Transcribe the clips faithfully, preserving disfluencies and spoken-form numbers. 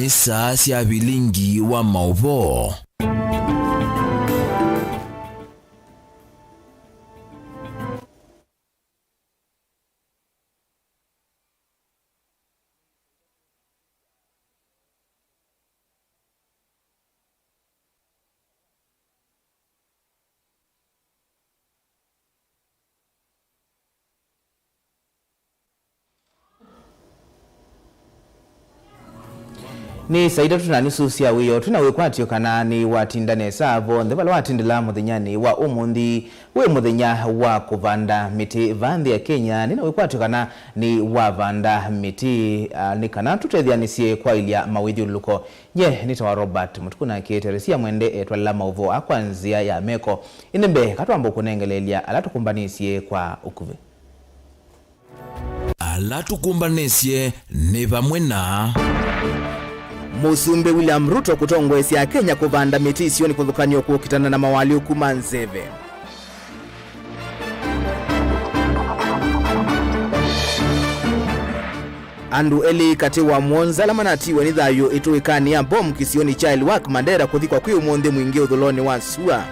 Nĩ saa sya vilingi wa maũvoo. Nĩ saa itatũ na nusu sya wĩoo. Twĩ na wĩkwatyo kana nĩwatinda nesa vonthe vala watindĩla mũthenyanĩ wa ũmũnthĩ. Wĩ mũthenya wa kũvanda mĩtĩ vaa nthĩ ya Kenya. Nĩ na wĩkwatyo kana nĩwavanda mĩtĩ, ah, nĩ kana tũtetheanĩsye kwaĩlya mawĩthyũlũlũko. Nye nĩtawa Robert Mũtuku, nake Teresia Mwende etwalela maũvoo aa kwa nzĩa ya meko. Ĩndĩ mbee, katwamba kũnengeleelya ala tũkũmbanĩsye kwa ũkuvĩ. Ala tũkũmbanĩsye nĩ vamwe na Mũsumbĩ William Ruto kũtongoesya Akenya kũvanda mĩtĩ isionĩ kũthũkanĩo kũkitana na mawaalyũku ma nzeve. Andũ elĩ katĩ wa mũonza ala manatiwe nĩ thayũ ĩtũĩkanĩ ya bomu kĩsionĩ kya Elwak Mandera kũthikwa kwĩ ũmũnthĩ mwingĩ ũthũlonĩ wa sua.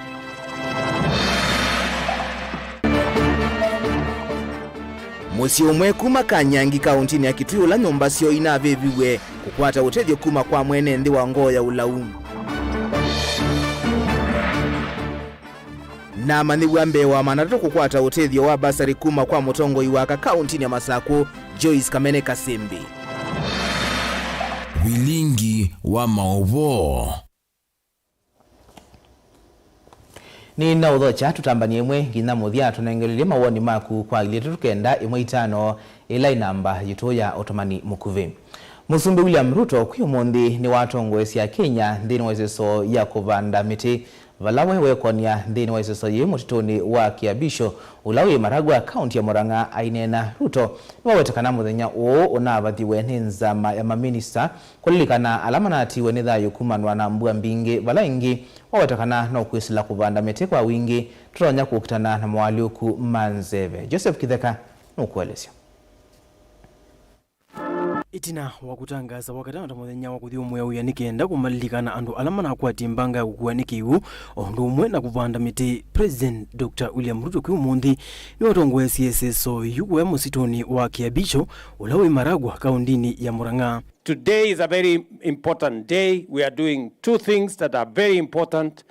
Mũsyĩ ũmwe kuma Kanyangi kaũntinĩ ya Kitui ũla nyũmba syoo inavĩviw'e kũkwata ũtethyo kuma kwa mwene nthĩ wa ngoo ya ũlau. Na amanyĩw'a mbee wa maana atatũ kũkwata ũtethyo wa basarĩ kuma kwa mũtongoi wa aka kaũntinĩ ya Masakũ, Joyce Kamene Kasembi. Vilingi wa maũvoo. Nĩnaũthokya tũtambany'e ĩmwe nginya mũthya, tũnengelelye mawoni maku kwa ilĩ itatũ kenda ĩmwe itano, ĩla ĩ namba yitũ ya ũtũmani mũkuvĩ. Mũsumbĩ William Ruto kwĩ ũmũnthĩ nĩwatongoesya Kenya nthĩnĩ wa ĩseso ya kũvanda mĩtĩ, vala we wekonia nthĩnĩ wa ĩseso yĩĩ mũtitũnĩ wa Kiabisho, ũla wĩ Maragwa, kaũnti ya Murang'a. Aineena, Ruto nĩwaweta kana mũthenya ũũ ũnavathiwe nĩ nzama ya maminista kũlilikana ala manatiwe nĩ thayũ kumanwa na mbua mbingĩ, vala ĩngĩ waweta kana no kwĩsĩla kũvanda mĩtĩ kwa wingĩ tũtonya kũkitana na mawaalyũku ma nzeve. Joseph Kitheka nũkũelesya. Ĩtina wa kũtangaasa Wakatano ta mũthenya wa kũthyũmũĩa wĩa nĩ kenda kũmalilikana andũ ala manakwatie mbanga ya kũkua nĩ kĩw'ũ, o ũndũ ũmwe na kũvanda mĩtĩ, President Doctor William Ruto kwĩ ũmũnthĩ nĩwatongoesye ĩseso yu kũya mũsitũnĩ wa Kiabisho, ũla wĩ Maragwa, kaũntinĩ ya Murang'a. Today is a very important day. We are doing two things that are very important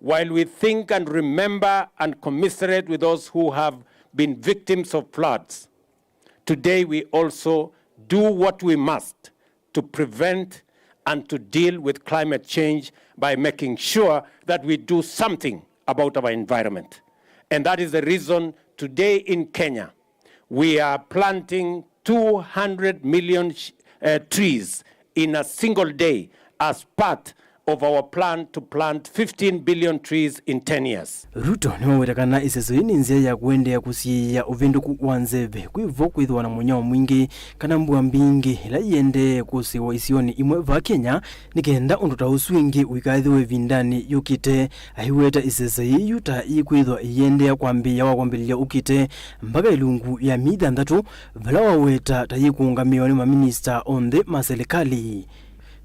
while we think and remember and commiserate with those who have been victims of floods. Today we also do what we must to prevent and to deal with climate change by making sure that we do something about our environment. And that is the reason today in Kenya, we are planting two hundred million sh-, uh, trees in a single day as part of our plan to plant fifteen billion trees in ten years. Ruto nĩwaweta kana ĩseso yĩĩ nĩ nzĩa ya kũendeea kũsiĩĩa ũvĩndũku wa nzeve kwĩ vo kwĩthĩwa na mũnyao mwingĩ kana mbua mbingĩ ĩla iendee kũsĩwa isionĩ imwe va Kenya, nĩ kenda ũndũ ta ũsu ĩngĩ ũikaethĩwe ĩvindanĩ yũkĩte. Aiweta ĩseso yĩĩ yu ta yĩkwĩthwa ĩiendeea kwambĩĩa wa kwambĩlĩlya ũkĩte mpaka ĩlungu ya myei thanthatũ, vala waweta ta yĩkũũngamĩwa nĩ maminista onthe ma silikalĩ.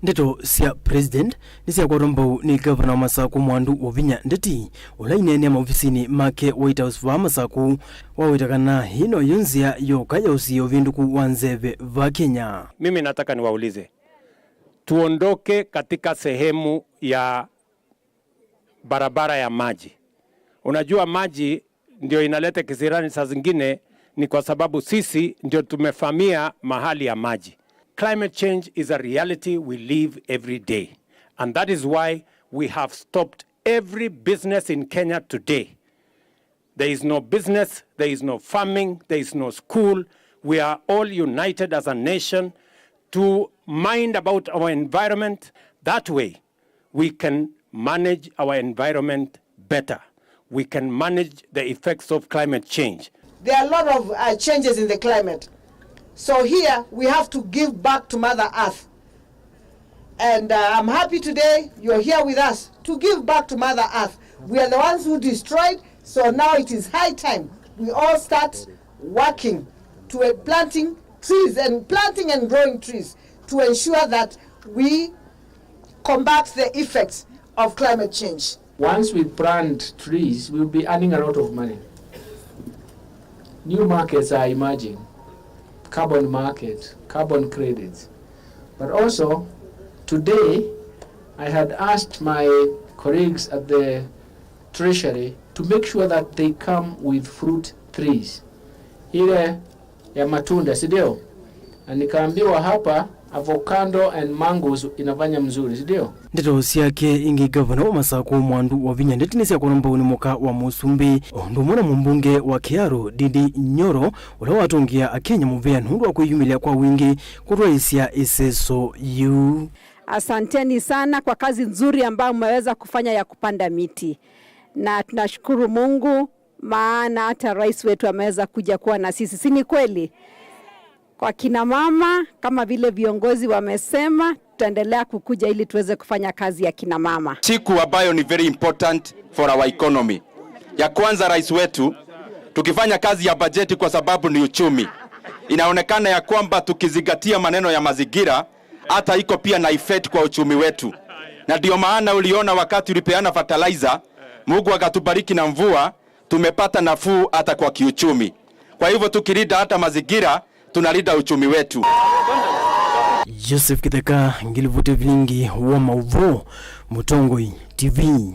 Ndeto sya President nĩsyakwatwa mbau nĩ ngavana wa Masakũ Mwandu Wavinya Ndeti, ũla ineenea maovisinĩ make White House vaa Masakũ, waweta kana ĩĩ noyo nzĩa yoka ya ũsiĩĩa ũvĩndũku wa nzeve vaa Kenya. Mimi nataka niwaulize, tuondoke katika sehemu ya barabara ya maji. Unajua, maji ndio inaleta kisirani saa zingine, ni kwa sababu sisi ndio tumefamia mahali ya maji. Climate change is a reality we live every day, and that is why we have stopped every business in Kenya today. There is no business, there is no farming, there is no school. We are all united as a nation to mind about our environment. That way, we can manage our environment better. We can manage the effects of climate change. There are a lot of, uh, changes in the climate. So here, we have to give back to Mother Earth. And, uh, I'm happy today you're here with us to give back to Mother Earth. We are the ones who destroyed, so now it is high time we all start working to, uh, planting trees and planting and growing trees to ensure that We combat the effects of climate change. Once we plant trees, we'll be earning a lot of money. New markets are emerging, carbon market, carbon credits. But also, today, I had asked my colleagues at the Treasury to make sure that they come with fruit trees. Ile ya matunda, si ndio? Na nikaambiwa hapa, avocado and mangoes inafanya mzuri, si ndio? Ndeto syake ingĩ, ngavana wa Masakũ Mwandu Wavinya ndetinĩ sya kũnamba nĩ mũka wa mũsumbĩ, o ũndũ ũmwe na mũmbunge wa Kiharu, Ndindi Nyoro, ũla watũngĩa Akenya mũvea nũndũ wa kwĩyumĩlya kwa wingĩ kũtwaĩsya ĩseso yĩu. Asanteni sana kwa kazi nzuri ambayo mmeweza kufanya ya kupanda miti, na tunashukuru Mungu maana hata rais wetu ameweza kuja kuwa na sisi, si ni kweli? Kwa kina mama, kama vile viongozi wamesema, tutaendelea kukuja ili tuweze kufanya kazi ya kina mama. Siku ambayo ni very important for our economy. Ya kwanza, rais wetu, tukifanya kazi ya bajeti kwa sababu ni uchumi. Inaonekana ya kwamba tukizingatia maneno ya mazingira, hata iko pia na effect kwa uchumi wetu. Na ndio maana uliona wakati ulipeana fertilizer, Mungu akatubariki na mvua, tumepata nafuu hata kwa kiuchumi. Kwa hivyo tukilinda hata mazingira, tunalinda uchumi wetu. Joseph Kitheka, Ngilivute Vilingi wa Mauvoo, Mũtongoi T V.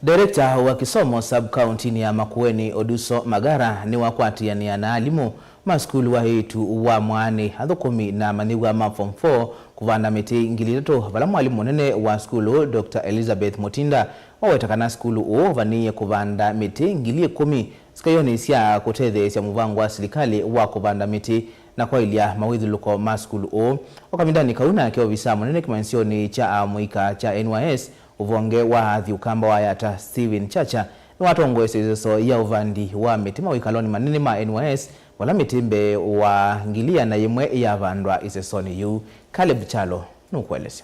Director wa kĩsomo sub-county-nĩ ya Makueni, Oduso Magara, nĩwakwatĩanĩa na alimũ ma sukulu wa ĩtu wa Mwaanĩ, athũkũmi na amanyĩw'a ma form four kũvanda mĩtĩ ngili itatũ, vala mwalimũ mũnene wa sukulu, Doctor Elizabeth Mutinda, waweta kana sukulu ũũ ũvanĩĩe kũvanda mĩtĩ ngili ĩkũmi sikaionĩ sya kũtetheesya mũvango wa silikalĩ wa kũvanda mĩtĩ na kwaĩlya mawĩthyũlũko ma sukulu ũũ. O kavindanĩ kau nake ovisaa mũnene kĩmanyĩsyonĩ kya amũika kya N Y S, ũvonge wa athi ũkamba wa Yatta, Stephen Chacha, nĩwatongoesye ĩseso ya ũvandi wa mĩtĩ mawĩkalonĩ manene ma N Y S, vala mĩtĩ mbee wa ngili ĩana yĩmwe yavandwa ĩsesonĩ yĩu. Caleb Kyalo nũkũelesya.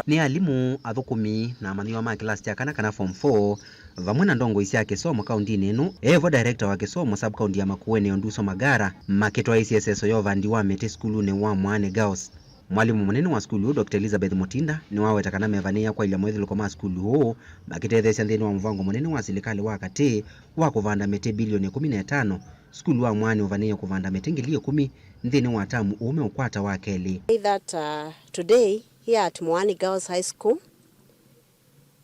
Nĩ alimũ, athũkũmi, na amanyĩw'a ma kĩlasi kya kana kana form four, vamwe na ndongoi sya kĩsomo kauntinĩ ĩno, evo director wa kĩsomo sub-county ya Makueni, Oduso Magara, makĩtwaĩsya ĩseso ya ũvandi wa mĩtĩ sukulunĩ wa Mwaanĩ Girls. Mwalimũ mũnene wa sukulu ũũ, Doctor Elizabeth Mutinda, nĩwaweta kana mevanĩĩa kwaĩlya mawĩthyũlũko ma sukulu ũũ, makĩtetheesya nthĩnĩ wa mũvango mũnene wa silikalĩ wa katĩ wa kũvanda mĩtĩ bilioni ĩkũmi na ĩtano. Sukulu wa Mwaanĩ ũvanĩĩe kũvanda mĩtĩ ngili ĩkũmi nthĩnĩ wa tamu ũũ meũkwata wa kelĩ. Say that, uh, today, here at Mwaanĩ Girls High School,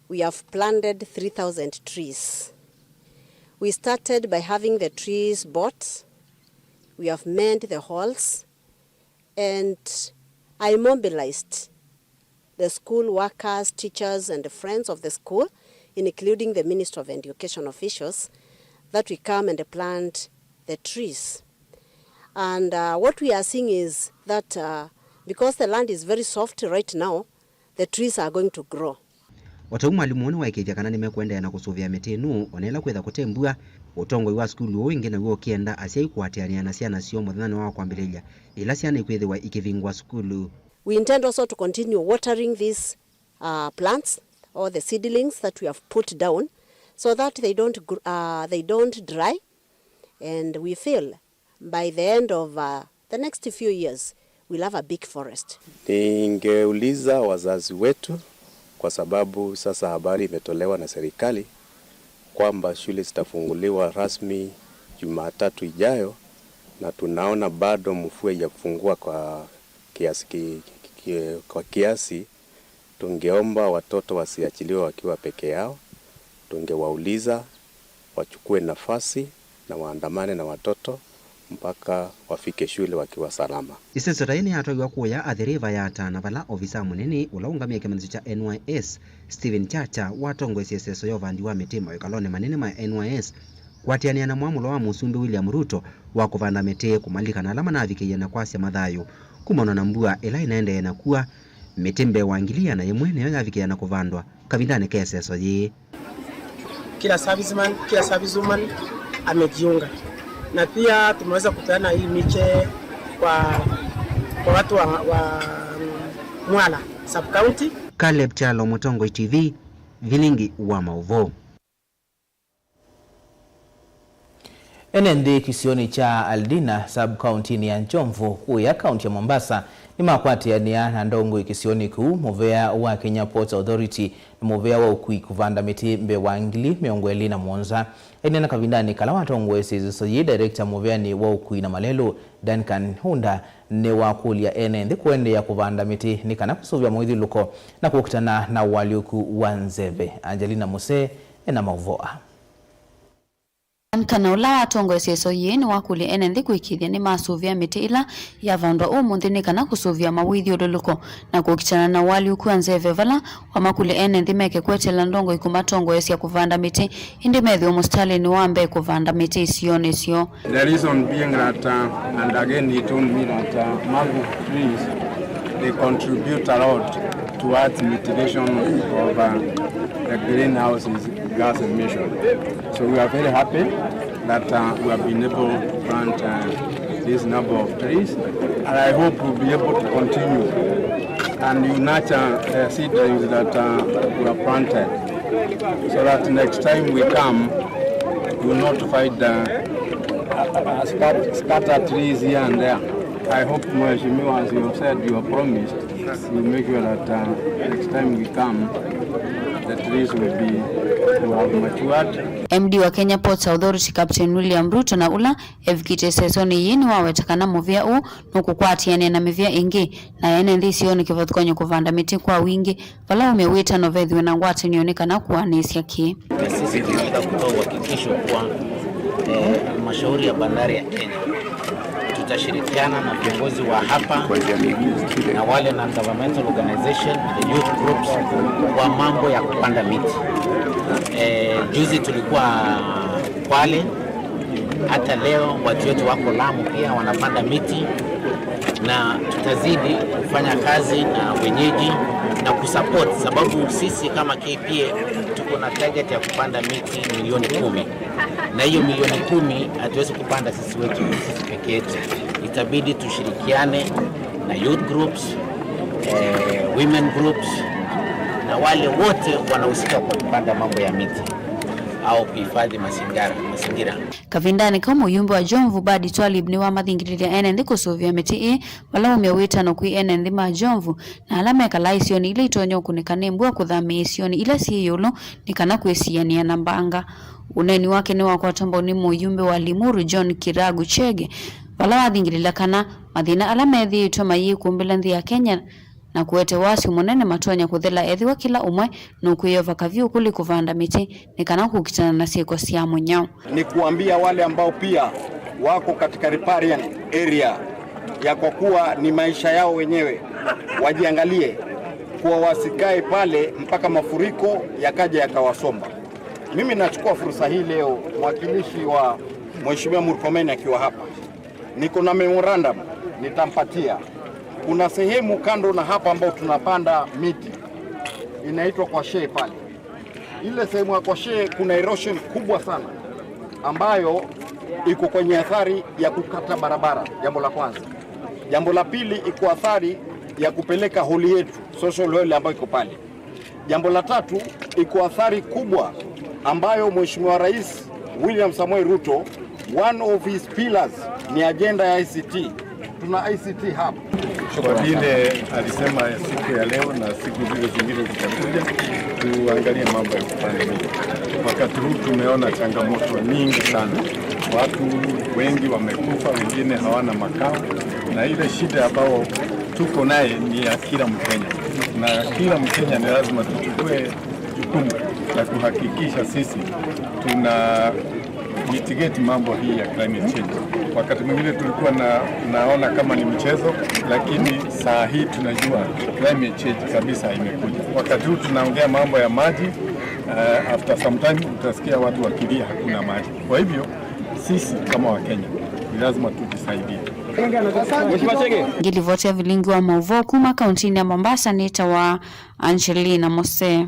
we have planted three thousand trees. We started by having the trees bought. We have manned the halls. And I mobilized the school workers, teachers, and friends of the school, including the Minister of Education officials, that we come and plant the trees. And, uh, what we are seeing is that, uh, because the land is very soft right now, the trees are going to grow. O ta ũu, mwalimũ ũũ nĩwaĩkĩĩthya kana nĩmekũendeea na kũsũvĩa mĩtĩ ĩno o na ĩla kwĩtha kũte mbua. Ũtongoi wa sukulu ũũ ĩngĩ naw'o ũkĩenda asyai kũatĩanĩa na syana syoo mũthenyanĩ wa kwambĩlĩlya, ĩla syana ikwĩthĩwa ikĩvingũa sukulu. We intend also to continue watering these, uh, plants or the seedlings that we have put down so that they don't gr-, uh, they don't dry, and we feel by the end of, uh, the next few years, we'll have a big forest. Ningeuliza wazazi wetu, kwa sababu sasa habari imetolewa na serikali kwamba shule zitafunguliwa rasmi Jumatatu ijayo, na tunaona bado mvua haijafungua kwa kiasi ki-, ki-, kwa kiasi. Tungeomba watoto wasiachiliwe wakiwa peke yao. Tungewauliza wachukue nafasi na waandamane na watoto mpaka wafike shule wakiwa salama. Ĩseso ta yĩĩ nĩyatwaiwe kũya Athi River Yatta, na vala ovisaa mũnene ũla ũngamĩe kĩmanyĩsyo kya N Y S, Stephen Chacha, watongoesye ĩseso ya ũvandi wa mĩtĩ mawĩkalonĩ manene ma N Y S, kũatĩanĩa na mwamũlo wa Mũsumbĩ William Ruto wa kũvanda mĩtĩ, kũmalikana ala manavikĩie na kwasya mathayũ kumana na mbua ĩla ĩnaendee na kua. Mĩtĩ mbee wa ngili ĩana yĩmwe nĩyo yavikĩĩa na kũvandwa kavindanĩ ka ĩseso yĩĩ. Kila serviceman, kila servicewoman amejiunga. Na pia tumeweza kupeana hii miche kwa, kwa watu wa, wa, mm, Mwala sub-county. Caleb Kyalo, Mũtongoi T V, Vilingi wa Maũvoo. Ene nthĩ kĩsionĩ kya Aldina, sub-kauntinĩ ya Jomvu, kũya kaunti ya Mombasa, nĩmakwatĩanĩa na ndongoi kĩsionĩ kĩu, mũvea wa Kenya Ports Authority na mũvea wa ũkui kũvanda mĩtĩ mbee wa ngili mĩongo ĩlĩ na mũonza. Aineena kavindanĩ kala watongoesye ĩseso yĩĩ, director mũveanĩ wa ũkui na malelũ, Duncan Hunda, nĩwakũlya ene nthĩ kũendeea kũvanda mĩtĩ nĩ kana kũsũvĩa mũithyũlũko na kũkitana na ũalyũku wa nzeve. Angelina Muse ena maũvoo aa. Duncan, ũla watongoesye ĩseso yĩĩ, nĩwakũlya ene nthĩ kũĩkĩĩthya nĩmasũvĩa mĩtĩ ĩla yavandwa ũmũnthĩ nĩ kana kũsũvĩa mawĩthyũlũlũko na kũkitana na ũalyũku wa nzeve, vala wamakũlya ene nthĩ meke kweteela ndongoi kũmatongoesya kũvanda mĩtĩ, ĩndĩ methĩwe mũsitalĩnĩ wa mbee kũvanda mĩtĩ isionĩ syoo. The reason being that, uh, and again he told me that, uh, mango trees, they contribute a lot towards mitigation of, uh, the greenhouse gas emission. So we are very happy that, uh, we have been able to plant, uh, this number of trees, and I hope we'll be able to continue and you nurture the seedlings that, uh, were planted, so that next time we come, we will not find, uh, uh, scat-, scattered trees here and there. I hope, Mheshimiwa, as you have said, you have promised, we'll make sure that, uh, next time we come, the trees will be, will have matured. M D wa Kenya Ports Authority, Captain William Ruto, na ũla evikĩte ĩsesonĩ yĩĩ nĩwaweta kana mũvea ũũ nũkũkwatĩanĩa na mĩvea ĩngĩ, na ene nthĩ isionĩ kĩvathũkany'o kũvanda mĩtĩ kwa wingĩ, vala umya wĩtano vethĩwe na ngwatanĩo nĩ kana kũanĩsya kĩĩ. Na sisi tunataka kutoa uhakikisho kuwa, eh, halmashauri ya bandari ya Kenya tutashirikiana na viongozi wa hapa na wale non-governmental organization, the youth groups, kwa mambo ya kupanda miti. Eh, juzi tulikuwa Kwale, hata leo watu wetu wako Lamu pia wanapanda miti, na tutazidi kufanya kazi na wenyeji na kusupport, sababu sisi kama K P A tuko na target ya kupanda miti milioni kumi, na hiyo milioni kumi hatuwezi kupanda sisi wetu, sisi peke yetu, itabidi tushirikiane na youth groups, eh, women groups, na wale wote wanahusika kwa kupanda mambo ya miti au kuhifadhi mazingira, mazingira. Kavindanĩ kau, mũyumbe wa Jomvu, Badi Twalib, nĩwamathingithĩthya ene nthĩ kũsũvĩa mĩtĩ ĩĩ, vala umya wĩtano kwĩ ene nthĩ ma Jomvu na ala mekalaa isionĩ ila itonya ũkunĩka nĩ mbua kũthamĩĩa isionĩ ila syĩ ĩũlũ nĩ kana kwĩsianĩa na mbanga. Ũneeni wake nĩwakwatwa mbau nĩ mũyumbe wa Limuru, John Kiragu Chege, vala wathingĩlĩlya kana mathĩna ala methĩĩtwe mayĩkũmbĩla nthĩ ya Kenya na kũete wasyo mũnene matonya kũthela ethĩwa kĩla ũmwe nũkwĩyova kavyũ kũlĩ kũvanda mĩtĩ nĩ kana kũkitana na syĩko sya mũnyao. Ni kuambia wale ambao pia wako katika riparian area ya kwa kuwa ni maisha yao wenyewe, wajiangalie kuwa wasikae pale mpaka mafuriko yakaja yakawasomba. Mimi nachukua fursa hii leo, mwakilishi wa Mheshimiwa Murkomen akiwa hapa, niko na memorandum nitampatia. Kuna sehemu kando na hapa ambao tunapanda miti, inaitwa kwa shee pale. Ile sehemu ya kwa shee kuna erosion kubwa sana ambayo iko kwenye athari ya kukata barabara, jambo la kwanza. Jambo la pili, iko athari ya kupeleka holi yetu, social hall ambayo iko pale. Jambo la tatu, iko athari kubwa ambayo Mheshimiwa Rais William Samoei Ruto, one of his pillars ni agenda ya I C T. Tuna I C T hub. Kwa vile alisema siku ya leo na siku zile zingine zitakuja, tuangalie mambo ya kupanda miti. Wakati huu tumeona changamoto nyingi sana. Watu wengi wamekufa, wengine hawana makao, na ile shida ambayo tuko naye ni ya kila Mkenya, na kila Mkenya ni lazima tuchukue jukumu la kuhakikisha sisi tuna mitigate mambo hii ya climate change. Wakati mwingine tulikuwa na, naona kama ni mchezo, lakini saa hii tunajua climate change kabisa imekuja. Wakati huu tunaongea mambo ya maji, uh, after some time utasikia watu wakilia hakuna maji. Kwa hivyo sisi kama Wakenya ni lazima tujisaidie. Ngĩlivoti ya vilingi wa maũvoo kuma kauntinĩ ya Mombasa nĩtawa Angelina Mose.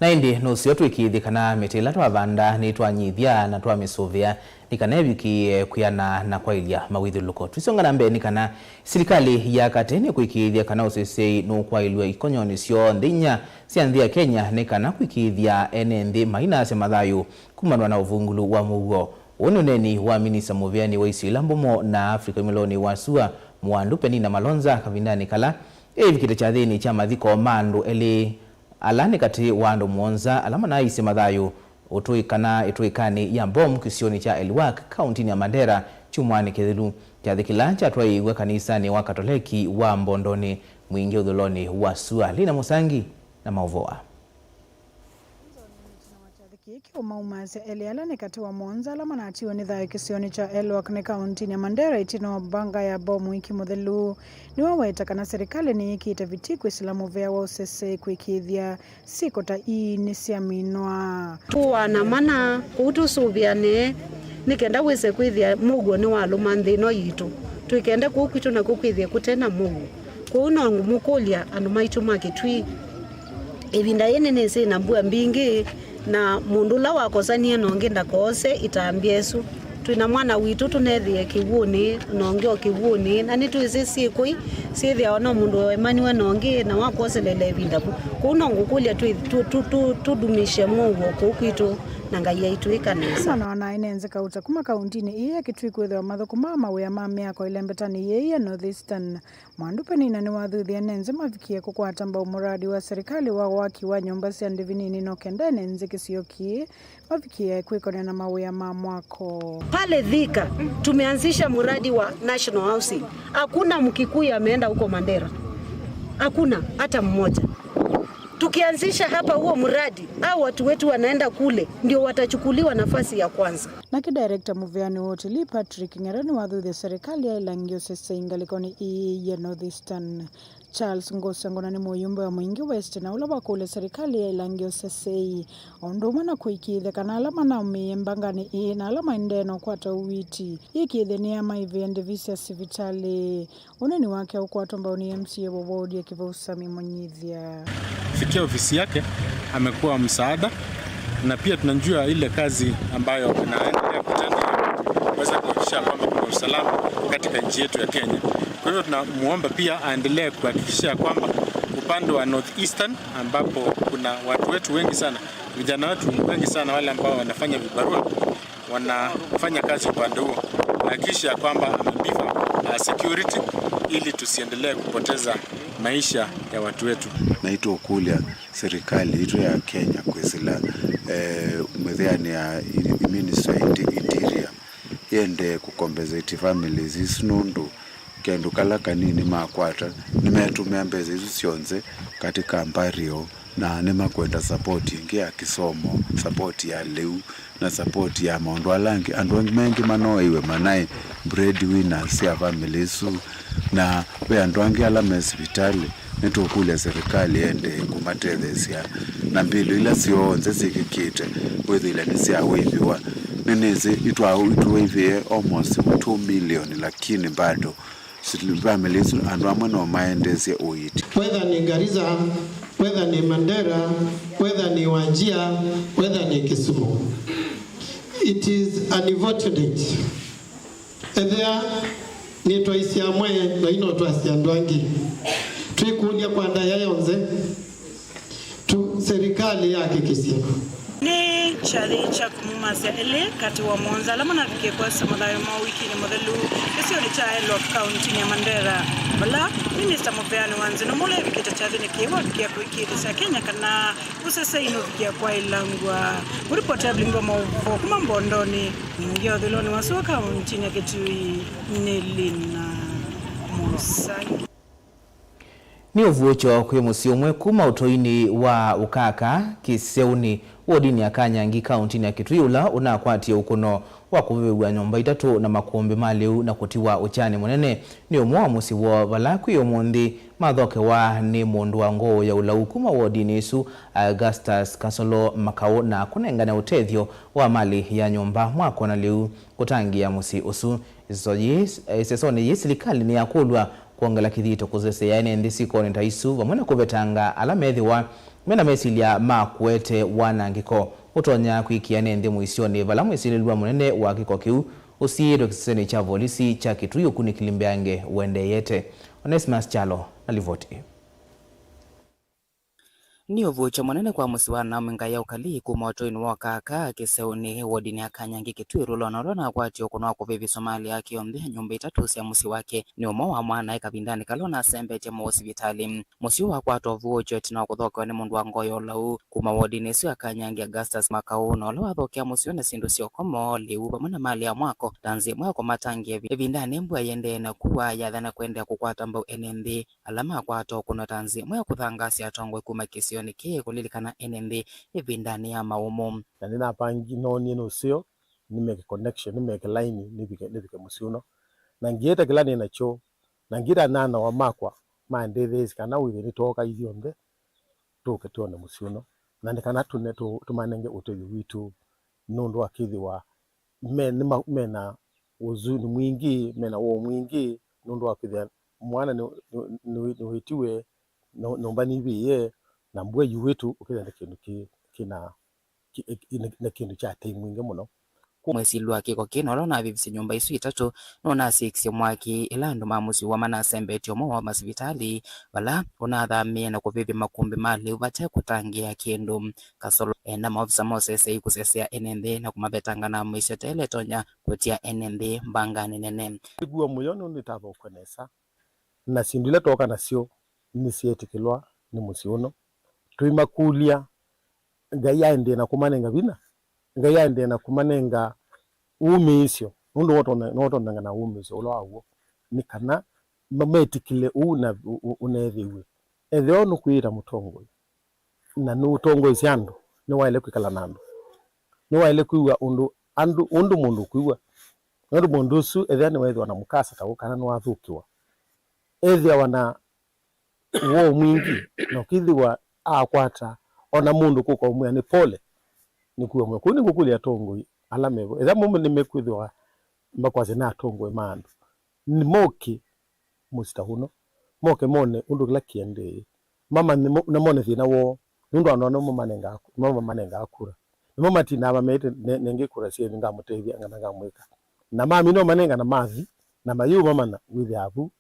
Na ĩndĩ nũseo twĩkĩĩthye kana mĩtĩ ĩla twavanda nĩtwanyivya na twamĩsũvĩa nĩ kana ĩvikĩĩe kwĩana na kwaĩlya mawĩthyũlũko. Tũisonga na mbee nĩ kana silikalĩ ya katĩ nĩkwĩkĩĩthya kana ũseseĩ nũkwaĩlw'a ikonyonĩ syonthe inya sya nthĩ ya Kenya nĩ kana kwĩkĩĩthya ene nthĩ mainasya mathayũ kumanwa na ũvungũlu wa mũuo. Ũũ nĩ ũneeni wa minista mũvĩanĩ wa isio ila mbomo na Africa wĩmĩlonĩ wa sua, Mwandu Penina Malonza, kavindanĩ kala eĩvikĩte kyathĩnĩ kya mathiko ma andũ elĩ ala nĩ katĩ wa andũ mũonza ala manaaisye mathayũ ũtũĩ kana ĩtũĩkanĩ ya mbomu kĩsionĩ kya Elwak, kauntinĩ ya Mandera, kyumwanĩ kĩthelu. Kyathĩ kĩla kyatwaĩĩw'e kanisanĩ wa Katoleki wa Mbondonĩ, mwingĩ ũthũlonĩ wa sua. Lina Mũsangi na maũvoo aa. Kyathĩ kĩĩ kĩũmaumasya elĩ ala nĩ katĩ wa mũonza ala manatiwe nĩ thayũ kĩsionĩ kya Elwak nĩ kauntinĩ ya Mandera ĩtina wa mbanga ya mbomu wiki mũthelu. Nĩwaweta kana serikali nĩyĩkĩte vitii kwĩsĩla mũvea wa ũseseĩ kũĩkĩĩthya syĩko ta ii nĩsyaminwa. Tũũaana mana kũu tũsũvĩane nĩ kenda wĩse kwĩthĩa mũuo nĩwalũma nthĩ ĩno yitũ. Twĩkende kũu kwitũ nakw'o kwĩthĩe kũte na mũuo. Kwoou no ngũmũkũlya andũ maitũ ma Kĩtui, ĩvinda yĩĩ nĩnĩsĩ na mbua mbingĩ, na mũndũ ũla wakosanie na ũngĩ ndakoose ĩtambya ĩsu. Twĩ na mwana witũ tũnethĩe kĩw'ũnĩ, na ũngĩ o kĩw'ũnĩ, na nĩtwĩsĩ syĩkũi syĩthĩawa no mũndũ waemaniwe na ũngĩ na wakwoselele ĩvinda vu. Kwoou no ngũkũlya twĩ-, tũ-, tũ-, tũ-, tũdumishe mũuo kũu kwitũ, na Ngai aitwĩka nesa. Mwana wa naĩ nenze kauta kuma kauntinĩ ĩĩ ya Kitui kwĩthĩwa mathũkũmaa mawĩa ma mĩako ĩlembetanĩ yĩĩ ya North Eastern. Mwandu Penina nĩwathuthie ene nzĩ mavikie kũkwata mbau mũradi wa serikali wa waki wa nyũmba sya ndĩvi nini no kenda ene nzĩ kĩsio kĩĩ mavikie kwĩkonĩa na mawĩa ma mwako. Pale Thika tumeanzisha mradi wa National Housing. Hakuna Mkikuyu ameenda huko Mandera. Hakuna hata mmoja. Tukianzisha hapa huo mradi, hao watu wetu wanaenda kule, ndio watachukuliwa nafasi ya kwanza. Nake director mũvĩanĩ wa ũtilii Patrick Ng'ero nĩwathuthie serikali ya ĩlangi ũsesei ngalĩkonĩ ĩĩ ya North Eastern. Charles Ngosengona nĩ mũyumbe wa Mwingi West na ũla wakũlya serikali ya ĩlangi ũsesei o ũndũ ũmwe na kũĩkĩĩthya kana ala manaumĩie mbanganĩ ĩĩ na ala maendee na ũkwata ũiiti yĩkĩĩthye nĩyamaĩvĩe ndĩvi sya sivitalĩ. Ũneeni wake ũkwatwa mbau nĩ M C A wa wodi ya Kĩvau Sami Mũnyithya. Fikia ofisi yake amekuwa msaada, na pia tunajua ile kazi ambayo anaendelea kutenda kuweza kuhakikisha kwamba kuna usalama katika nchi yetu ya Kenya. Kwa hivyo tunamuomba pia aendelee kuhakikisha kwamba upande wa North Eastern, ambapo kuna watu wetu wengi sana, vijana wetu wengi sana wale ambao wanafanya vibarua, wanafanya kazi upande huo, hakikisha kwamba amebifa, uh, security ili tusiendelee kupoteza maisha ya watu wetu. Na itũkũlya serikali itũ ya Kenya kwĩsĩla, eh, mĩthĩanĩ ya i-, Ministry ya Inti-, Interior yende kũcompensate families isu nũndũ kendũ kala kanini makwata nĩmetũmĩa mbesa isu syonthe katika burial, na nĩmakwenda support ĩngĩ ya kĩsomo, support ya lĩu, na support ya maũndũ ala angĩ. Andũ angĩ maingĩ manoeiwe manaĩ breadwinners sya family isu, na ve andũ angĩ ala me sivitalĩ. Nĩtũkũlya serikali ĩendee kũmatetheesya na mbĩlũ ila syonthe syĩkĩkĩte wĩthĩile nĩsyawaivĩwa. Nĩnĩsĩ itwa-, itũwaivĩe almost two million, lakini bado family isu andũ amwe no maendeesye ũiiti. Whether nĩ Garissa, whether nĩ Mandera, whether nĩ Wajir, whether nĩ Kisumu, it is unfortunate. Ethĩa nĩtwaisye amwe, vai no twasye andũ angĩ. Twĩkũlya kwa ndaĩa yonthe, tu serikali yahakikisye. Nĩ kyathĩ kya kũmumasya elĩ katĩ wa mũonza ala manavikie kũasa mathayũ moo wikinĩ mũthelu kĩsionĩ kya Elwak kauntinĩ ya Mandera, vala minista mũveani wa nzĩ nũmũla evikĩte kyathĩnĩ kĩĩ wavikie kũĩkĩĩthĩsya Kenya kana ũsesei nũvikie kwaĩlangw'a. Mũripoti Evelyn wa maũvoo kuma Mbondonĩ, mwingĩ ũthũĩlonĩ wa sua kauntinĩ ya Kitui nĩ Lina Mũsangi. Nĩ ũvuũkyo kwĩ mũsyĩ ũmwe kuma ũtũinĩ wa Ũkaka, Kĩseũnĩ, wodinĩ ya Kanyangi, kauntinĩ ya Kitui, ũla ũnakwatie ũkũno wa kũvĩvĩw'a nyũmba itatũ na makũmbĩ ma lĩu na kũtiwa ũkyanĩ mũnene. Nĩ ũmwe wa mũsyĩ woo vala kwĩ ũmũnthĩ mathokewa nĩ mũndũ wa ngoo ya ũlau kuma wodinĩ ĩsu, Augustus Kasolo Makaũ, na kũnengane ũtethyo wa malĩ ya nyũmba, mwako na lĩu kũtangĩĩa mũsyĩ ũsu. Ĩseso yĩĩ, ĩsesonĩ yĩĩ, silikalĩ nĩyakũlw'a kwongela kĩthito kũseseea ene nthĩ syĩkonĩ ta isu, vamwe na kũvetanga ala methĩwa mena mesilya ma kũete wanangĩko ũtonya kwĩkĩa ene nthĩ mũisyonĩ, vala mwĩsilĩlw'a mũnene wa kĩko kĩu ũsiĩĩtwe kĩsesenĩ kya volisi kya Kitui ũkunĩkĩli mbeange ũendeeyete. Onesmus Kyalo na livoti ĩĩ. Nĩ ũvuũkyo mũnene kwa mũsyĩ wa Naomi Ngai ya Ũkalii kuma ũtũinĩ wa Kaka Kĩseũnĩ, wodinĩ ya Kanyangi Kĩtuĩ Rulonĩ, ũla nakwatie ũkũno wa kũvĩvĩswa malĩ yake yonthe ya nyũmba itatũ sya mũsyĩ wake nĩ ũmwe wa mwanae kavindanĩ kala ũnasembetye mũũ sivitalĩ. Mũsyĩ ũũ wakwata ũvuũkyo ĩtina wa kũthokewa nĩ mũndũ wa ngoo ya ũlau kuma wodinĩ ĩsu ya Kanyangi, Augustus Makau, na ũla wathokea mũsyĩ ũũ na syĩndũ sya ũkomo, lĩu, vamwe na malĩ ya mwako ta nzĩa ĩmwe ya kũmatangĩĩa ĩvindanĩ mbua yĩendee na kua yathana kũendeea kũkwata mbau ene nthĩ ala makwata ũkũno ta nzĩa ĩmwe ya kũthangaasya atongoi kuma kĩsionĩ kĩĩ kũlilikana ene nthĩ ĩvindanĩ ya maũmũ. Na nĩnapangi-, noonie nũseo nĩmeke connection, nĩmeke laini, nĩvike, nĩvike mũsyĩ ũno. Na ngĩĩta kĩla nĩ nakyo, na ngĩĩta nanawa makwa mandetheesye kana wĩthĩe nĩtwooka ithyonthe tũke twone mũsyĩ ũno, na nĩ kana tũne-, tũ-, tũmanenge ũtethyo witũ, nũndũ wa kĩthĩwa me, nĩ ma-, mena huzuni mwingĩ, mena woo mwingĩ, nũndũ wa kwĩthĩa mwana nĩ, nĩ, nĩ, nĩwĩtiwe, no-, nyũmba nĩvĩĩe, na mbua yuĩtu, ũkĩthĩa nĩ kĩndũ kĩ, kĩna, kĩ, kĩ, nĩ, nĩ kĩndũ kya tei mwingĩ mũno. Mwĩsili wa kĩko kĩĩ na ũla ũnavĩvisye nyũmba isu itatũ nũnasĩkisye mwaki ĩla andũ ma mũsyĩ ũũ manasembetye ũmwe woo masivitalĩ, vala ũnathamĩe na kũvĩvya makũmbĩ ma lĩu vate kũtangĩĩa kĩndũ. Kasolo enda maovisa ma ũseseei kũsesea ene nthĩ na kũmavetanga na mĩisyo ta ĩla ĩtonya kũtia ene nthĩ mbanganĩ nene. Nĩkw'o mũyo nũndũ nĩtathokwe nesa, na syĩndũ ila twooka nasyo nĩsyeetĩkĩlwa nĩ mũsyĩ ũno. Tũimakũlya, Ngai aendee na kũmanenga vinya, Ngai aendee na kũmanenga wũmĩĩsyo, nũndũ nĩwatũne-, nĩwatũnenga na wũmĩĩsyo ũla waw'o, nĩ kana ma-, metĩkĩle ũu na ũ-, ũ-, ũneethĩw'e. Ethĩwa nũkwĩyĩta mũtongoi, na nũtongoesye andũ, nĩwaĩle kwĩkala na andũ. Nĩwaĩle kwĩw'a ũndũ andũ, ũndũ mũndũ ũkwĩw'a. Nũndũ mũndũ ũsu ethĩwa nĩweethĩwa na mũkasa ta ũũ kana nĩwathũkĩwa, ethĩawa na woo mwingĩ, na ũkĩthĩwa akwata o na mũndũ kũka ũmwĩa nĩ pole, nĩkw'o mũyo. Kũu nĩngũkũlya atongoi ala mevo, ethĩwa mo nĩmekwĩthĩwa makwasya nĩ atongoi ma andũ, nĩ moke mũsyĩ ta ũno, moke mone ũndũ kĩla kĩendee, mamanye mo-, na mone thĩna woo, nũndũ andũ ano nĩmo manengaa, nĩmo mamanengaa kura. Nĩmo matindaa mameĩte, ne-, nengei kura syenyu ngamũtethya, kana ngamwĩka. Na mamina ũmanenga na mathi, na mayĩũmamanya wĩthĩa vu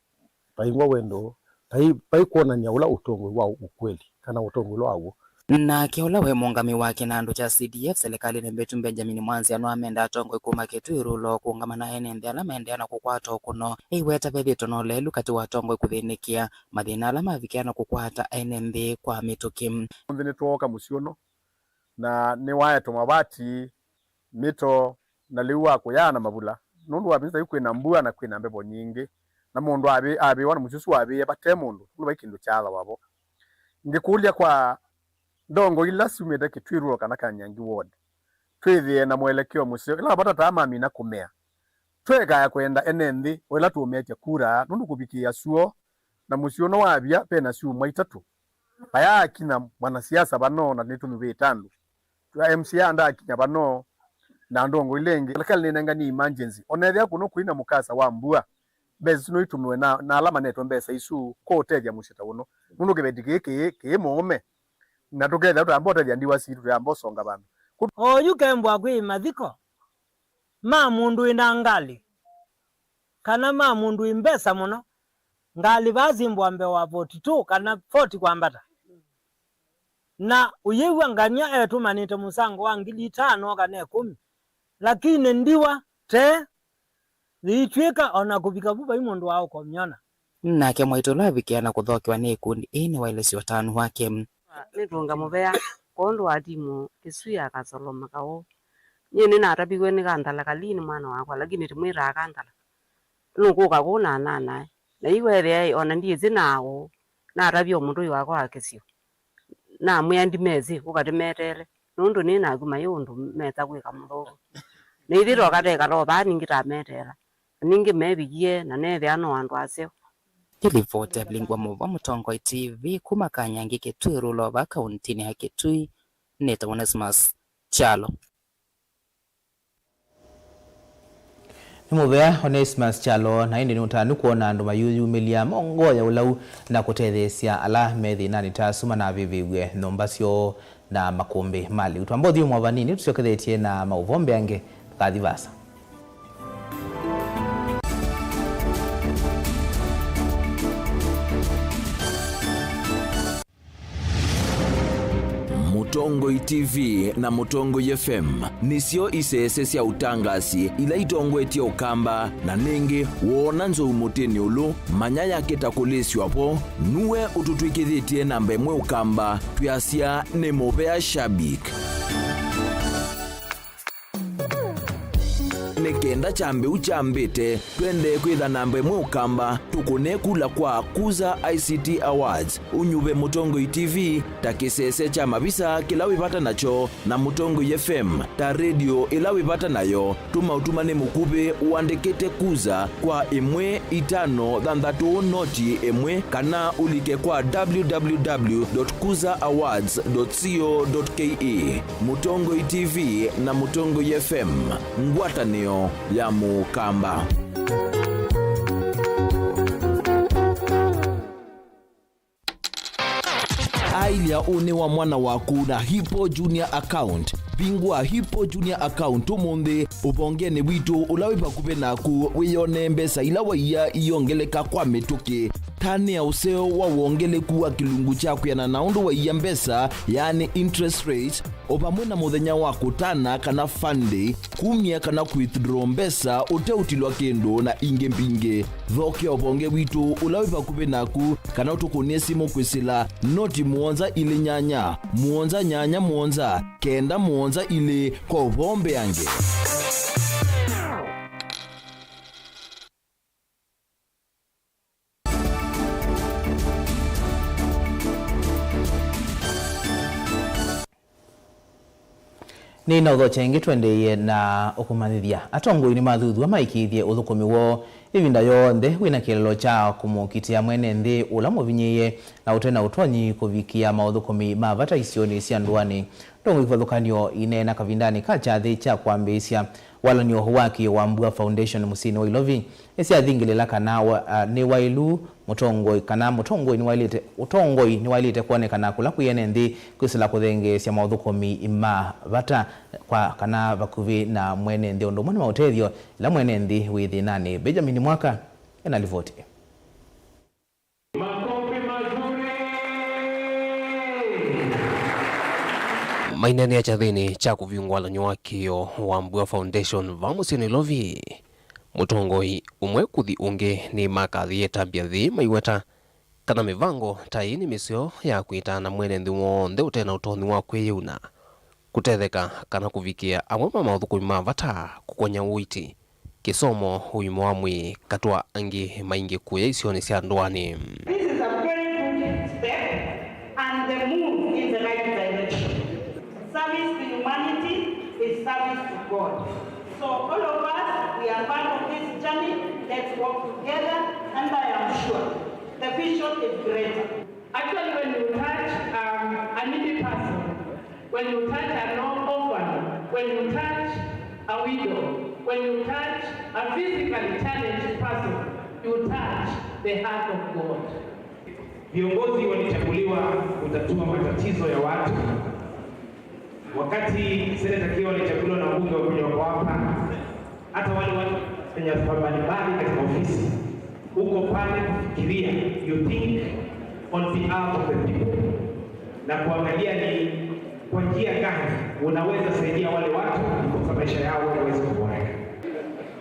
vaingwa wendo, vai, vai kwonany'a ũla ũtongoi wa ũkweli, kana ũtongoi ũla wa w'o. Nake ũla wĩ mũũngamĩi wa kĩnandũ kya C D F silikalĩnĩ mbĩtu, Benjamin Mwanzia, nĩwamenda atongoi kuma Kĩtuĩ Rulo kũũngama na ene nthĩ ala maendeea na kũkwata ũkũno. Eiweta vethĩĩtwe na ũleelu katĩ wa atongoi kũthĩnĩkĩa mathĩna ala mavikĩa na kũkwata ene nthĩ kwa mĩtũkĩ. Ũmũnthĩ nĩtwooka mũsyĩ ũno, na nĩwaetwe mavati, mĩto, na lĩu wa kũyaa na mavula, nũndũ wa visa yu kwĩna mbua na kwĩna mbevo nyingĩ, na mũndũ avĩ-, avĩwa na mũsyĩ ũsu wavĩĩe vate mũndũ, nũndũ vai kĩndũ kyaathaw'a vo. Ngĩkũlya kwa ndongo ila syumĩte Kĩtuĩ Rural kana Kanyangi Ward, twĩthĩe na mwelekeo mũseo, ĩla mavatataa mamina kũmea. Twekaya kwenda ene nthĩ, o ĩla tũũmetya kura, nũndũ kũvikĩĩa syũo na mũsyĩ ũno wavya, ve na syumwa itatũ. Vayaakinya mwanasiasa vano na nĩtũnyuvĩte andũ. Twa M C A ndaakinya vano na ndongo ila ingĩ. Serikali nĩnenganie emergency. O na ethĩa kũno kũi na mũkasa wa mbua, mbesa isu no itũmĩwe na, na ala manetwe mbesa isu kũũtethya mũsyĩ ta ũno. Nũndũ kĩveti kĩĩ kĩĩ, kĩĩ mũũme. Na tũkethĩa tũyamba ũtethya ndiwa sitũ, tũyamba ũsonga vandũ. Kũ- Oyu kembwa kwĩ mathiko ma mũndũ wĩ na ngalĩ, kana ma mũndũ wĩ mbesa mũno. Ngalĩ vaa syĩmbwa mbee wa forty two kana forty kwambata. Na ũyĩw'a ngany'a etũmanĩte mũsango wa ngili itano kana ĩkũmi, lakini ndiwa tee yĩitw'ĩka o na kũvika vu vai mũndũ wa ũkomyona. Nake mwaitũ ũla avikĩa na kũthokewa nĩ ikundi ii nĩwaelesya ũtanu wake. Nĩtũnga mũvea kwondũ wa timu ĩsu ya Kasolo Makaũ. Nyie nĩnataviw'e nĩ Kandala Kalii nĩ mwana wakwa, lakini tĩmwĩtaa Kandala. Nũkũka kũu na ananae. Na yu weethĩa o na ndyĩsĩ na aũ, natavya o mũtũi wakwa wa kĩsio. Namwĩa ndimesĩ, ũka tĩmeteele, nũndũ nĩ naku mayĩ ũndũ mesa kwĩka mũthũku. Na ithyĩ tokateka to vaa ningĩ tameteela, na ningĩ mevikie na neethĩa no andũ aseo. Nĩ livoti ya Vilingwa Mũvo, Mũtongoi T V, kuma Kanyangi Kĩtuĩ Rulo va kauntinĩ ya Kĩtuĩ, nĩtawa Onesmus Kyalo. Nĩ mũvea Onesmus Kyalo, na ĩndĩ nĩ ũtanu kwona andũ mayĩyumĩlya mongoya ũlau na kũtetheesya ala me thĩnanĩ ta asu manavĩvĩw'e nyũmba syoo na makũmbĩ ma lĩu. Twamba ũthiĩ mwavanini, tũsyokethetye na maũvoo mbeange, ndũkathi vaasa. Mũtongoi T V na Mũtongoi F M nĩsyo isese sya ũtangasi ila itongoetye Ũkamba, na nĩngĩ woona nzou mũtĩnĩ ũlũ, manya yakĩta kũlĩsw'a vo, nuwe ũtũtw'ĩkĩthĩtye namba ĩmwe Ũkamba, twĩasya nĩ mũvea shabik. Nĩ kenda kyambĩu kyambĩte, twendee kwĩtha namba ĩmwe Ũkamba, tũkũne kula kwa Kuza I C T Awards, ũnyuve Mũtongoi T V ta kĩsese kya mavisa kĩla wĩ vata nakyo, na Mũtongoi F M ta redio ĩla wĩ vata nayo. Tũma ũtumani mũkuvĩ ũandĩkĩte Kuza kwa ĩmwe itano thanthatũ noti ĩmwe, kana ũlike kwa W W W dot kuza awards dot co dot K E. Mũtongoi T V na Mũtongoi F M, ngwatanĩo ya Mũkamba. Ailya ũnĩ wa mwana waku na Hippo Junior Account. Vingũa Hippo Junior Account ũmũnthĩ ũvongenĩ witũ ũla wĩ vakuvĩ naku, wĩyonee mbesa ila waiya iyongeleka kwa mĩtũkĩ. Tanĩa ũseo wa wongeleku wa kĩlungu kya kwĩana na ũndũ waiya mbesa, yaani interest rate, o vamwe na mũthenya wa kũtana kana fund day, kumya kana withdraw mbesa ũteũtilwa kĩndũ, na ingĩ mbingĩ. Thokea ũvonge witũ ũla wĩ vakuvĩ naku, kana ũtũkũnĩe simũ kwĩsĩla noti mũonza ilĩ nyanya, mũonza nyanya mũonza, kenda mũonza ilĩ kwa ũvoo mbeange. Nĩ na ũthokya ĩngĩ twendeeie na ũkũmanyĩthya. Atongoi nĩmathuthw'a maĩkĩĩthye ũthũkũmi woo ĩvinda yonthe wĩ na kĩeleelo kya kũmũkitĩa mwene nthĩ ũla mũvinyĩĩe na ũte na ũtonyi kũvikĩa maũthũkũmi ma vata isionĩ sya ndũanĩ. Ndongoi kĩvathũkany'o ineena kavindanĩ ka kyathĩ kya kwambĩĩsya walany'o wa kĩo wa Mbua Foundation mũsyĩnĩ wa Ilovi, nĩsyathingĩlĩla kana wa, a, nĩ waĩlu mũtongoi, kana mũtongoi nĩwaĩlĩte, ũtongoi nĩwaĩlĩte kwonekana kũla kwĩ ene nthĩ kwĩsĩla kũthengeesya maũthũkũmi ma vata kwa kana vakuvĩ na mwene nthĩ ũndũ ũmwe na maũtethyo ĩla mwene nthĩ wĩ thĩnanĩ. Benjamin Mwaka ena livoti. Makofi mazuri. Maineenea kyathĩnĩ kya kũvingũa walany'o wa kĩo wa Mbua Foundation va mũsyĩ Nairobi, mũtongoi ũmwe kũthi ũngĩ nĩmakathie ĩtambya yĩĩ maiweta kana mĩvango ta ĩĩ nĩ mĩseo ya kwĩtana mwene nthĩ w'onthe ũte na ũtonyi wa kwĩyĩuna, kũtetheka kana kũvikĩa amwe ma maũthũkũmi ma vata, kũkony'a ũiiti, kĩsomo, ũima wa mwĩĩ, katĩ wa angĩ maingĩ kũya isionĩ sya ndũanĩ. This is a very good step and the move in the right direction. Service to humanity is service to God. So all of us, we are part of this journey. Let's walk together and I am sure the vision is greater. Actually, when you touch, um, a needy person, when you touch an orphan, when you touch a widow, when you touch a physically challenged person, you touch the heart of God. Viongozi walichaguliwa kutatua matatizo ya watu. Wakati Senator Kio alichaguliwa na wabunge wa kuja wako hapa, hata wale watu wenye nyadhifa mbalimbali katika ofisi, uko pale kufikiria, you think on behalf of the people, na kuangalia ni kwa njia gani unaweza saidia wale watu ndiposa maisha yao yaweze kuboreka.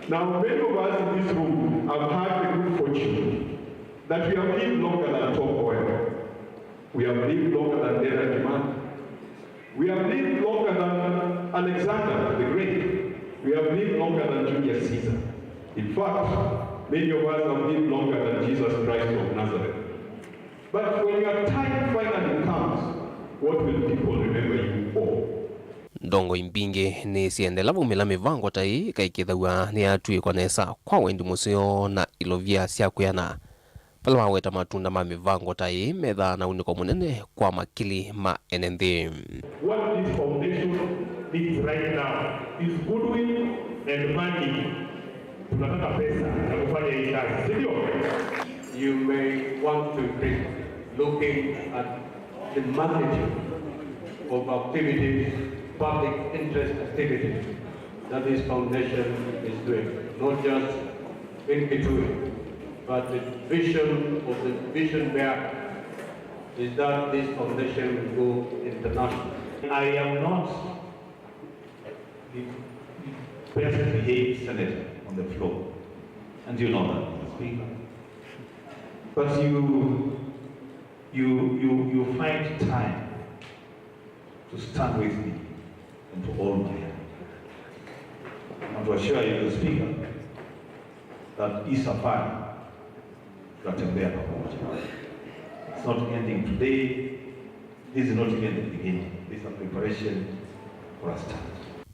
Now, many of us in this room have had the good fortune that we have lived longer than Tom Mboya. We have lived longer than Dedan Kimathi. We have lived longer than Alexander the Great. We have lived longer than Julius Caesar. In fact, many of us have lived longer than Jesus Christ of Nazareth. But when your time finally comes, what will people remember you for? Ndongoi mbingĩ nĩsyendela vaumĩla mĩvango ta ĩĩ ĩkaĩkĩĩthaw'a nĩyatw'ĩkwa nesa kwa wendi mũseo na ilovia sya kwĩana. Vala maweta matunda ma mĩvango ta ĩĩ methaa na unĩko mũnene kwa makili ma ene nthĩ. What this foundation needs right now is goodwill and money. Tunataka pesa ya kufanya hii kazi, si ndio? You may want to be looking at the magnitude of activities, public interest activities that this foundation is doing, not just in Kitui, but the vision of the vision bearer is that this foundation will go international. I am not the best behaved senator on the floor, and you know that, Mister Speaker. But you, you, you, you find time to stand with me and to hold my hand. I want to assure you, Mister Speaker, that hii safari tutatembea pamoja. It's not ending today. This is not even the beginning. This is a preparation for a start.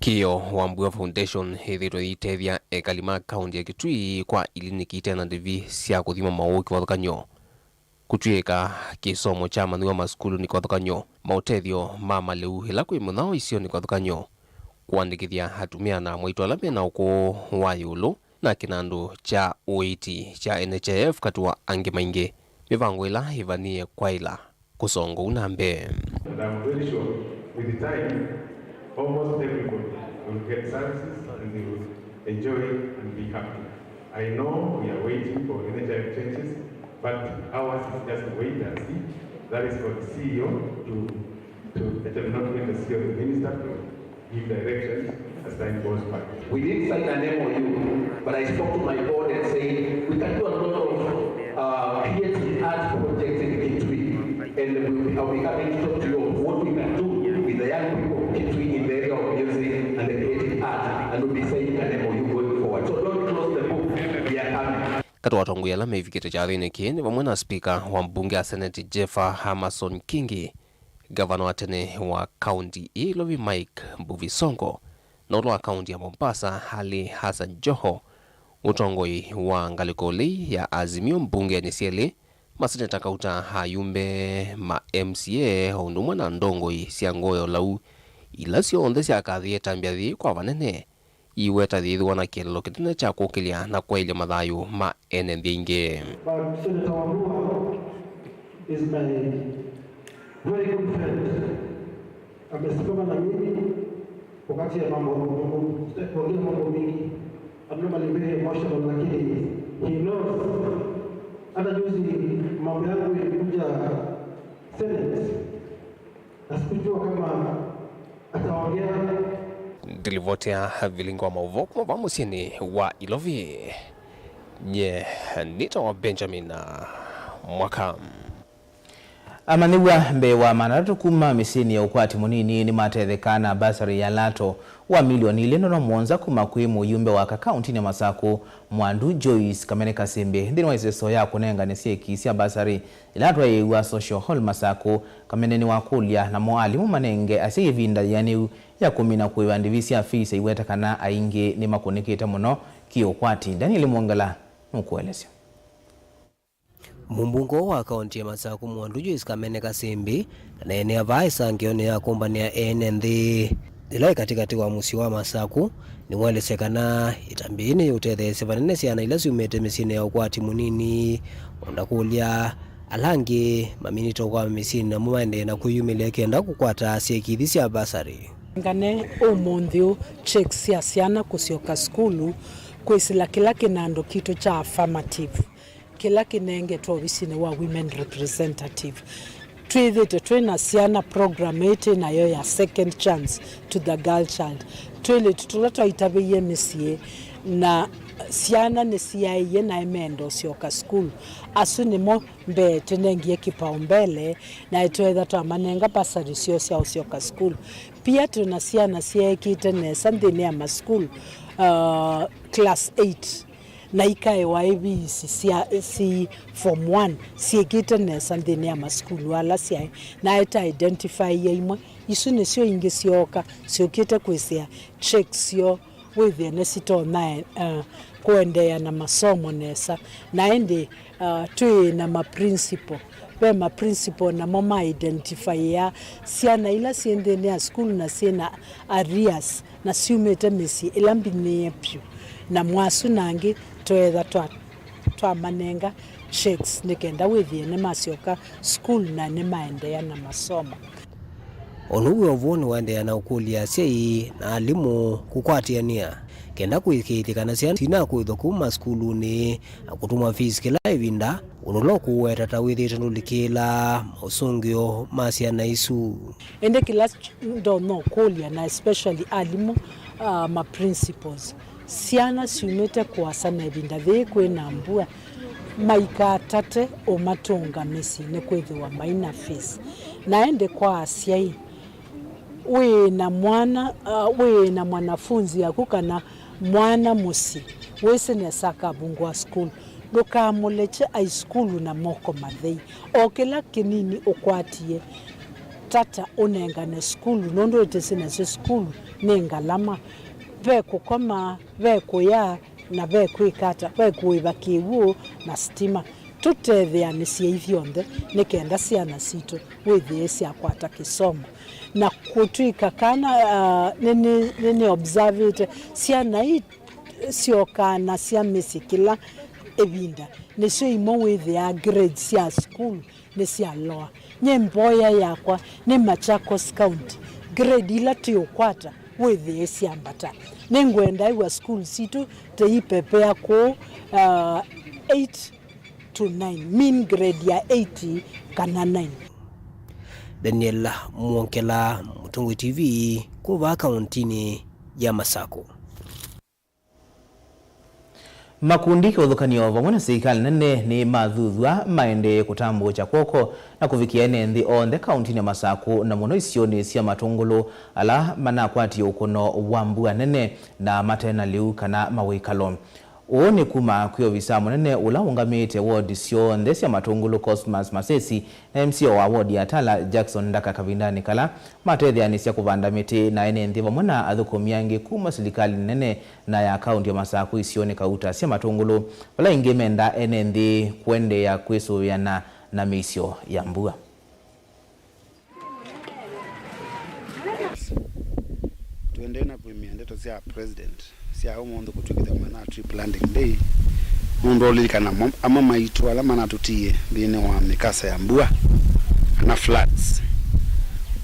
Kĩo Wambua Foundation ĩthĩtwe ĩitethya ekali ma kaunti ya Kitui kwa iliniki ite na ndivi sya kũthima maũũ kĩvathũkany'o, kũtw'ĩĩka kĩsomo kya manyuwa masukulunĩ kĩvathũkany'o, maũtethyo ma malĩu ĩla kwĩ mũnyao isionĩ kĩvathũkany'o, kũandĩkĩthya atumĩa na amwaitũ ala me na ũkũũ wa ĩũlũ, na kĩnandũ kya ũiiti kya N H I F, katĩ wa angĩ maingĩ. Mĩvango ĩla ĩvanie kwaĩla kũsongou na mbee. And I'm very sure with the time, almost everybody will get services and they will enjoy and be happy. I know we are waiting for N H I F changes, but ours is just wait and see. That is for the C E O to, to, let them not wait the C E O, the minister to give directions as time goes by. We did sign an M O U, but I spoke to my board and said we can do a lot of uh, creative art projects in Kitui, and we will be, I'll be coming to talk to you of what we can do with the young people of Kitui in the area of music and the creative art, and we'll be signing an M O U going forward. So don't close the book, we are coming. Katĩ wa atongoi ala mevikĩte kyathĩnĩ kĩĩ nĩ vamwe na spika wa mbunge ya Senate Jeffer Amason Kingi, ngavana wa tene wa kaunti ĩĩ Ilovi Mike Mbuvi Sonko, na ũla wa kaunti ya Mombasa Ali Hassan Joho, mũtongoi wa ngalĩko ũlei ya Azimio mbungenĩ syelĩ, maseneta kauta, ayumbe ma M C A, o ũndũ ũmwe na ndongoi sya ngoo ya ũlau, ila syonthe syakathie ĩtambya yĩĩ kwa vanene, iweta yĩthĩwa na kĩeleelo kĩnene kya kũkĩlya na kwaĩlya mathayũ ma ene nthĩ ingĩ. But Senator Wambua is my very good friend. Amesimama na mimi wakati ya mambo, mambo, kuongea mambo mingi. I'm normally very emotional, lakini he knows. Hata juzi mambo yangu ilikuja Senate. Na sikujua kama ataongea. Ndilivotea vilingo wa maũvoo kuma va mũsyĩnĩ wa Ilovi. Nye nĩtawa Benjamin Mwaka. Amanyĩw'a mbee wa maana atatũ kuma mĩsyĩnĩ ya ũkwati mũnini nĩmatethekaa na basarĩ ya lato wa milioni ilĩ ndola mũonza kuma kwĩ mũyumbe wa kakauntinĩ ya Masakũ, Mwandu Joyce Kamene Kasimbi, nthĩnĩ wa ĩseso ya kũnengane syeki sya basarĩ ĩla atwaĩĩw'a Social Hall Masakũ. Kamene nĩwakũlya namo alimũ manenge asyai ĩvinda yĩanĩu ya kũmina kũĩva ndivi sya fees, aiweta kana aingĩ nĩmakũnĩkĩte mũno kĩ-ũkwati. Daniel Mwongela nũkũelesya. Mũmbunge wa kaunti ya Masakũ Mwandu Joyce Kamene Kasimbi aneenea vaa ĩsangĩonĩ ya kũmbanĩa ene nthĩ ĩla ĩ katĩkatĩ wa mũsyĩ wa Masakũ, nĩwaelesya kana ĩtambya yĩĩ nĩyĩũtetheesya vanene syana ila syumĩte mĩsyĩnĩ ya ũkwati mũnini. Ona kũlya ala angĩ maminĩte ũkwama mĩsyĩnĩ namo maendee na kwĩyumĩlya kenda kũkwata syeki ithi sya basarĩ. Ngane ũmũnthĩ ũ checks sya syana kũsyoka sukulu kwĩsĩla kĩla kĩnandũ kitũ kya affirmative kĩla kĩnengetwe ovisinĩ wa women representative. Twĩthĩte twĩ na syana program ĩĩ twĩ nayo ya second chance to the girl child. Twĩlĩtu tũla twaitavĩie mĩsyĩ na syana nĩsyaĩie naĩ meenda ũsyoka sukulu, asu nĩmo mbee tũnengie kĩpaombele na twetha twamanenga basarĩ syoo sya ũsyoka sukulu. Pia twĩ na syana syeekĩte nesa nthĩnĩ ya masukulu, uh, class eight. Na ikaewa ĩvisi sya si form one syĩkĩte nesa nthĩnĩ ya masukulu ala syaĩ, na aita identify ya imwe. Isu nĩsyo ingĩ syooka syũkĩte kwĩsĩa checks syoo wĩthĩe nĩsitonya, uh, kũendeea na masomo nesa. Na ĩndĩ, uh, twĩ na ma principal, ve ma principal namo ma identify ya syana ila syĩ nthĩnĩ ya sukulu na syĩ na arrears na syumĩte mĩsyĩ ĩla mbinĩe vyũ, na mwasu na angĩ tweetha twa, twamanenga checks nĩ kenda wĩthĩe nĩmasyoka sukulu na nĩmaendeea na masomo. Ũndũ wĩ o vo nĩwaendeea na ũkũlya asyai na alimũ kũkwatĩanĩa kenda kũĩkĩĩthya kana syana sinakũĩthwa kuma sukulunĩ na kũtũmwa fees kĩla ĩvinda, ũndũ ũla ũkũweta ta wĩthĩĩtwe ndũlikĩĩla maũsũngĩo ma syana isu. Ĩndĩ kĩla ndonya ũkũlya, na especially alimũ, uh, ma principals, syana syumĩte kũasa na ĩvinda yĩĩ kwĩ na mbua, maikatate ũmatũnga mĩsyĩ nĩkwĩthĩwa mai na fees. Na ĩndĩ kwa asyai, wĩ na mwana, uh, wĩ na mwanafunzi yaku kana mwana mũsyĩ, wĩsĩ nesa akavungũa sukulu, ndũkamũlekye ai sukulu na moko mathei. O kĩla kĩnini ũkwatie, tata ũnengane sukulu, nũndũ ĩtĩsĩ nasyo sukulu nĩ ngalama. Ve kũkoma, ve kũya, na ve kwĩka ata, ve kũĩva kĩw'ũ na sitima. Tũtetheanĩsye ithyonthe nĩ kenda syana sitũ wĩthĩe syakwata kĩsomo. Na kũtw'ĩka kana, ah, nĩ, nĩ, nĩ, nĩ observĩte syana ii syokaa na sya mĩsyĩ kĩla ĩvinda, nĩsyo imwe wĩthĩaa grades sya sukulu nĩ sya lower. Nyie mboya yakwa nĩ Machakos County, grade ila tũũkwata wĩthĩe syambata. Nĩngwenda ĩw'a sukulu sitũ tũipepea kũũ, ah, eight to nine, mean grade ya eight kana nine. Daniel Mwongela, Mũtongoi T V, kuma kauntinĩ ya Masakũ. Makundi kĩvathũkany'o vamwe na silikalĩ nene nĩmathuthw'a maendee kũtambũũkya kw'oko na kũvikĩa ene nthĩ onthe kauntinĩ ya Masakũ, na mũno isionĩ sya Matũngũlũ, ala manakwatie ũkũno wa mbua nene na mate na lĩu kana mawĩkalo. Ũũ nĩ kuma kwĩ ovisaa mũnene ũla ũũngamĩĩte wodi syonthe sya Matũngũlũ, Cosmas Masesi, na M C A wa wodi ya Tala, Jackson Ndaka, kavindanĩ kala matetheanĩsya kũvanda mĩtĩ na ene nthĩ vamwe na athũkũmi angĩ kuma silikalĩ nene na ya kaunti ya Masakũ isionĩ kauta sya Matũngũlũ, vala aingĩ menda ene nthĩ kũendeea kwĩsũvĩana na mĩisyo ya mbua. Tũendee na kũĩmĩa ndeto sya President sya ũmũnthĩ kũtw'ĩkĩthya mũthenya wa Tree Planting Day, nũndũ ũlilikana mo-, amwe maitũ ala manatũtiie nthĩnĩ wa mĩkasa ya mbua, kana floods.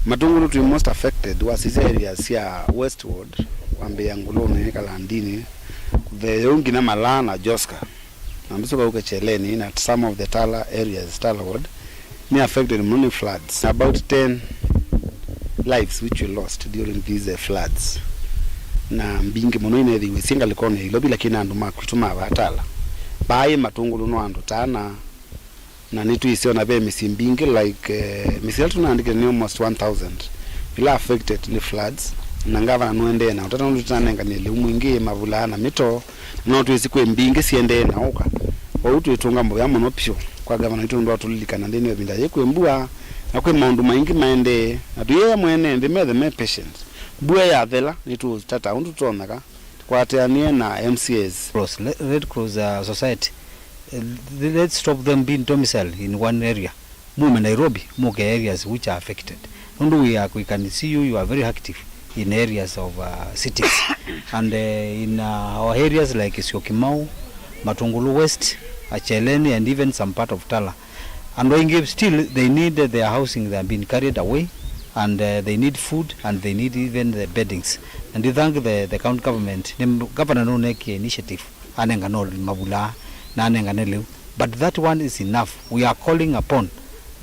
Matũngũlũ twĩ most affected, wasisya areas sya Westward, kwambĩĩa Ngũlũnĩ, Kalandinĩ, Theeu nginya Malaa na Joska. Na ndũsũka ũke Kyeleni na some of the Tala areas, Tala ward, nĩ affected mũno nĩ floods. About ten lives which we lost during these, uh, floods. Na mbingĩ mũno inethĩiwe syĩ ngalĩkonĩ ya Ilovi, lakini andũ ma kwitũ ma vaa Tala. Vaa ĩ Matũngũlũ no andũ ta ana, na nĩtwĩsĩ ona ve mĩsyĩ mbingĩ, like, eh, mĩsyĩ ĩla tũnaandĩkĩte nĩ almost one thousand ila affected nĩ floods, na ngavana nũendee na ũtata nũndũ tũtanenganie lĩu mwingĩ, mavulaa na mĩtoo, na no twĩsĩ kwĩ mbingĩ siendee na ũka. Kwoou twĩtũnga mũvea mũno vyũ kwa ngavana witũ nũndũ wa tũlilikana nthĩnĩ wa ĩvinda yĩĩ kwĩ mbua, na kwĩ maũndũ maingĩ maendee, na tũyĩa mwene nthĩ methe me patient. Mbua yathela, nĩtũũtata ũndũ tũtonyaga tũkwatĩanĩe na M C As. Cross, le-, Red Cross, uh, Society, uh, let's stop them being domiciled in one area. Mume Nairobi, mũke areas which are affected. Nũndũ we are, we can see you, you are very active in areas of, uh, cities. And, uh, in, uh, our areas like Syokimau, Matungulu West, Acheleni, and even some part of Tala. Andũ aingĩ still they need their housing, they have been carried away, and, uh, they need food, and they need even the beddings. And we thank the, the county government, nĩ governor nũnekie initiative, anengane mavulaa, na anengane lĩu. But that one is enough. We are calling upon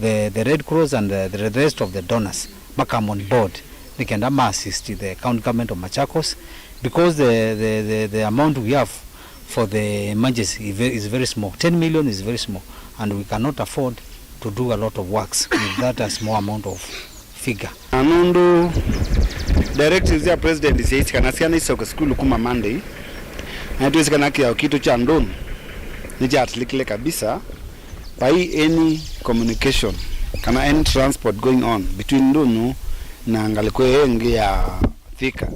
the, the Red Cross and the, the rest of the donors, ma come on board, nĩ kenda ma assist the county government of Machakos, because the, the, the, the amount we have for the emergency is ve-, is very small. Ten million is very small, and we cannot afford to do a lot of works with that, a small amount of figure. Na nũndũ directives sya president syaisye kana syana isoke sukulu kuma Monday, na nĩtwĩsĩ kana kĩao kitũ kya Ndũnyũ nĩkyatilikile kabisa, vai any communication kana any transport going on between Ndũnyũ na ngalĩko ĩyo ĩngĩ ya Thika.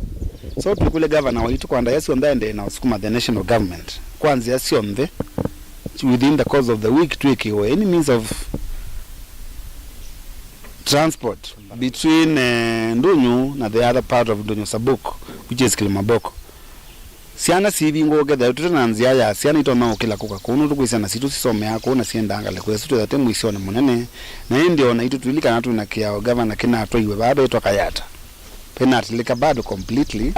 So twĩkũlya gavana waitũ kwa ndaĩa syonthe aendee na ũsukuma the national government kwa nzĩa syonthe within the course of the week, twĩkĩwe any means of transport between, eh, Ndũnyũ na the other part of Ndũnyũ Sabuk, which is Kilimaboko. Syana sivingũke, thayũ tũte na nzĩa ya syana itonya ũkĩla kũka kũu, nũndũ kwĩ syana sitũ sisomeaa kũu na syendaa ngalĩko ĩsu twĩthate mũisyonĩ mũnene. Na ĩndĩ o naitũ tũlilikana twĩ na kĩao gavana kĩnatwaiwe vaa vetwa Kayata. Penatilika bado completely.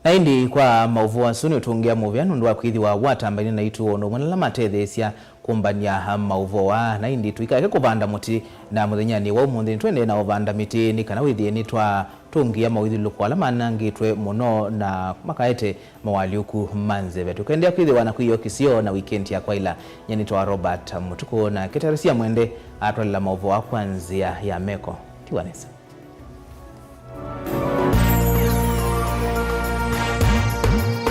Na ĩndĩ kwa maũvoo asu nĩũtũngĩa mũvea nũndũ wa kwĩthĩwa watambaine naitũ o ũndũ ũmwe na ala matetheesya kũmbany'a maũvoo aa. Na ĩndĩ tũikaeke kũvanda mũtĩ, na mũthenyanĩ wa ũmũnthĩ nĩtũendee na ũvanda mĩtĩ nĩ kana wĩthĩe nĩtwatũngĩa mawĩthyũlũlũko ala manangĩtwe mũno na makaete mawaalyũku ma nzeve. Tũkaendeea kwĩthĩwa na kwĩyokisyo na wikendi ya kwaĩla. Nyie nĩtawa Robert Mũtukũ, na Keteresya Mwende atwalĩla maũvoo aa kwa nzĩa ya meko. Tiwa nesa.